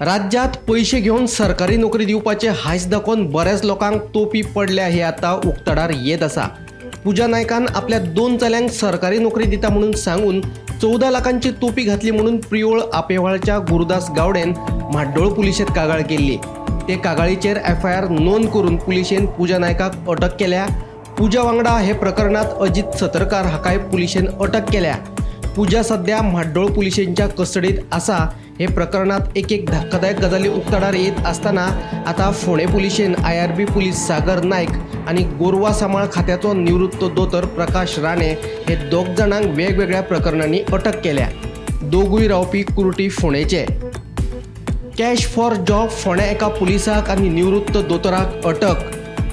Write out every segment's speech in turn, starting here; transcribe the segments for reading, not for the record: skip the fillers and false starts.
राज्यात पयशे घेवन सरकारी नोकरी दिवपाचे हांयस दाखोवन बऱ्याच लोकांक तोपी पडल्या हे आतां उक्ताडार येत आसा. पूजा नायकान आपल्या दोन चल्यांक सरकारी नोकरी दिता म्हणून सांगून 14 लाखांची तोपी घातली म्हणून प्रियोळ आपेवाळच्या गुरुदास गावडेन म्हाड्डोळ पुलिशेंत कागाळ केल्ली. ते कागाळीचेर एफआयआर नोंद करून पुलिशेन पूजा नायकाक अटक केल्या. पूजा वांगडा हे प्रकरणात अजित सतरकार हाकाय पुलिशेन अटक केल्या. पूजा सध्या म्हाड्डोळ पुलिशेंच्या कस्टडीत आसा. हे प्रकरणात एक एक धक्कादायक गजाली उक्ताडार येत आसतना आतां फोंडें पुलिशेन आयआरबी पुलीस सागर नायक आनी गोरवा सांबाळ खात्याचो निवृत्त दोतोर प्रकाश राणे हे दोग जाणांक वेगवेगळ्या प्रकरणांनी अटक केल्या. दोगूय रावपी कुर्टी फोंडेचे. कॅश फॉर जॉब फोंड्या एका पुलिसाक आनी निवृत्त दोतोराक अटक.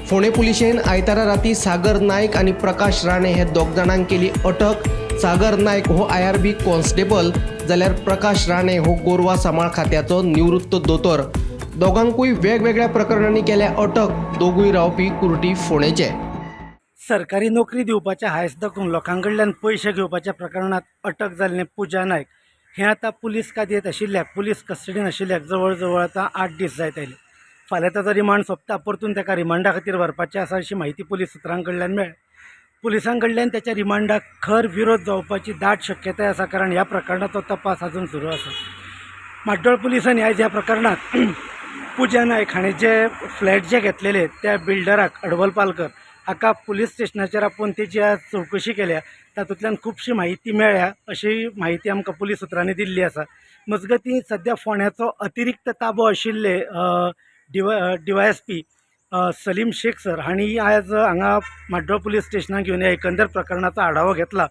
फोंडें पुलिशेन आयतारा राती सागर नायक आनी प्रकाश राणे हे दोग जाणांक केली अटक. सागर नायक हो आयआरबी कॉन्स्टेबल जाल्यार प्रकाश राणे हो गोरवा सांबाळ खात्याचो निवृत्त दोतोर. दोगांकूय वेगवेगळ्या प्रकरणांनी केल्या अटक. दोगूय रावपी कुर्टी फोंडेचे. सरकारी नोकरी दिवपाचें हांयस दाखोवन लोकां कडल्यान पयशे घेवपाच्या प्रकरणांत अटक जाल्लें पुजा नायक हें आतां पुलीस कादयेंत आशिल्ल्याक, पुलीस कस्टडीन आशिल्ल्याक जवळ जवळ आतां 8 दीस जायत आयले. फाल्यां ताचो रिमांड सोंपता, परतून ताका रिमांडा खातीर व्हरपाचें आसा अशी म्हायती पुलीस सुत्रां कडल्यान मेळ्ळ्या. पुलिसां कडल्यान ताच्या रिमांडाक खर विरोध जावपाची दाट शक्यताय आसा, कारण ह्या प्रकरणाचो तपास अजून सुरू आसा. म्हाड्डोळ पुलिसांनी आयज ह्या प्रकरणांत पुजा नायक हाणें जे फ्लॅट जे घेतलेले त्या बिल्डराक अडवल पालकर हाका पुलीस स्टेशनाचेर आपोवन तेजी आज चवकशी केल्या. तातूंतल्यान खुबशी म्हायती मेळ्ळ्या अशी म्हायती आमकां पुलीस सुत्रांनी दिल्ली आसा. मजगतीं, सद्या फोंड्याचो अतिरिक्त ताबो आशिल्ले डीवायएसपी सलीम शेख सर हांणी आयज हांगा म्हाड्डोळ पुलीस स्टेशनाक घेवन ह्या एकंदर प्रकरणाचो आढावो घेतला.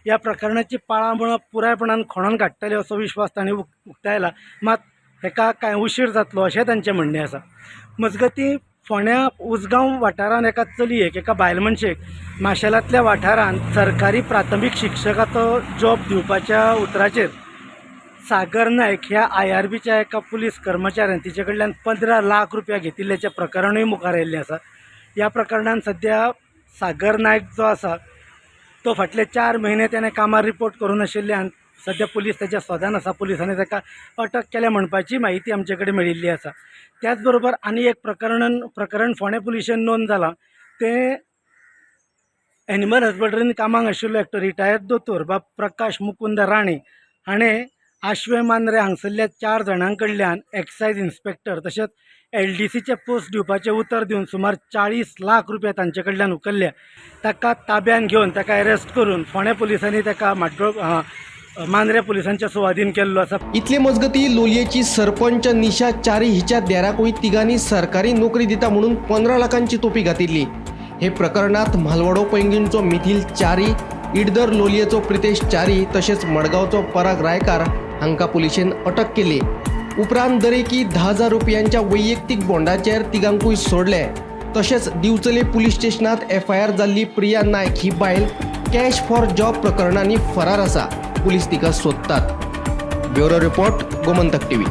ह्या प्रकरणाची पाळां मुळां पुरायपणान खणोन काडटले असो विश्वास तांणी उक्तायला. मात हेका कांय उशीर जातलो अशें तांचें म्हणणें आसा. मजगतीं, फोंड्या उजगांव वाठारांत एका चलयेक, एका बायल मनशेक माशेलांतल्या वाठारांत सरकारी प्राथमीक शिक्षकाचो जॉब दिवपाच्या उतराचेर सागर नायक ह्या आयआरबीच्या एका पुलीस कर्मचाऱ्यान तिचे कडल्यान 15 लाख रुपया घेतिल्ल्याचें प्रकरणूय मुखार आयिल्लें आसा. ह्या प्रकरणान सद्या सागर नायक जो आसा तो फाटले 4 म्हयने तेणें कामार रिपोर्ट करूं नाशिल्ल्यान सद्या पुलीस तेच्या सोदान आसा. पुलिसांनी ताका अटक केल्या म्हणपाची म्हायती आमचे कडेन मेळिल्ली आसा. त्याच बरोबर आनी एक प्रकरण फोंडें पुलिशेन नोंद जालां. तें एनिमल हजबंड्रीन कामाक आशिल्लो एकटो रिटायर्ड दोतोर बाब प्रकाश मुकुंद राणे हाणें आश्वें मांद्रें हांगसरल्या 4 जाणां कडल्यान एक्सायज इन्स्पेक्टर तशेंच एलडीसीचे पोस्ट दिवपाचें उतर दिवन सुमार 40 लाख रुपया तांचे कडल्यान उखल्ल्या. ताका ताब्यान घेवन, ताका एरेस्ट करून फोंडें पुलिसांनी ताका म्हाड्डोळ मांद्रें पुलिसांच्या सुवादीन केल्लो आसा. इतले मजगती लोलयेची सरपंच निशा च्यारी हिच्या देराकूय तिगांनी सरकारी नोकरी दिता म्हणून 15 लाखांची तोपी घातिल्ली. हे प्रकरणात म्हालवडो पैंगीणचो मिथिल च्यारी, इडदर लोलयेचो प्रितेश च्यारी तशेंच मडगांवचो पराग रायकार हांकां पुलिशेन अटक केली. उपरांत दरेकी 10,000 रुपयांच्या वैयक्तीक बॉन्डाचेर तिगांकूय सोडले. तशेंच दिवचले पुलीस स्टेशनात एफआयआर जाल्ली प्रिया नायक ही बायल कॅश फॉर जॉब प्रकरणांनी फरार आसा. पुलीस तिका सोदतात. Bureau report, Gomantak TV.